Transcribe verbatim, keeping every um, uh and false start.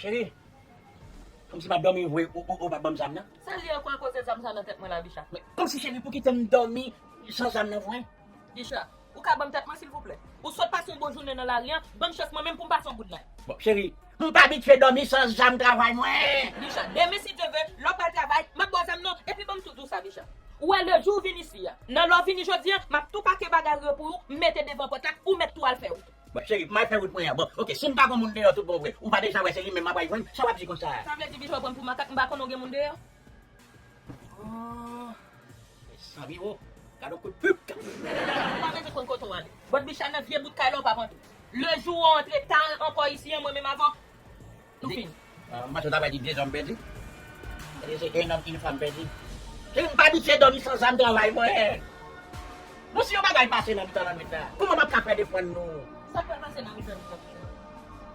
Cheri, kòmsi m ap dòmi vre, ou, ou, ou pa ban m zam nan? Sa l ye ankò, koze zam sa nan tèt mwen la, Bicha? Men kòmsi, cheri, pou kite m dòmi san zam nan vre? Bicha, ou ka ban m tèt mwen, silvouplè? Ou sot pase yon bon jounen nan lari a, ban m chans mwen menm pou m pase yon goudnay. Bon, cheri, m pa abitye dòmi san zam travay mwen. Bicha, demen, si Dye vle, lè w pral travay, m ap ba w zam nan, epi ban m tou di w sa, Bicha. Ou wè, lejou w vin isi a, nan lè w vini jodi a, m ap tou pake bagay yo pou ou, m mete devan pòt la, ou mèt tou al fè wout. Bon, cheri, m al fè wout mwen an. Bon, oke, si m pa gen moun deyò tout bon vre, ou pa deja wè se li menm m ap al jwenn, sa w ap di konsa? Sa vle di, Bicha, w pran m pou makak, m pa konnen w gen moun deyò? Oh, san biwo. Gade yon kout pip. Ou pa bezwen konn kote w ale. Bòt Bicha nan vye bout kay la, ou pa pran tou. Lejou w antre ta ankò isi an, mwen menm avè w, nou fini. Ah, m panse w ta pral di deux hommes perdus. Sa vle di se un homme, une femme perdue. Cheri, m pa abitye dòmi san zam travay mwen. Bon, si yon bagay pase nan mitan lannwit la, kòman m ap ka fè defann nou? Sa k pral pase nan mitan lannwit la?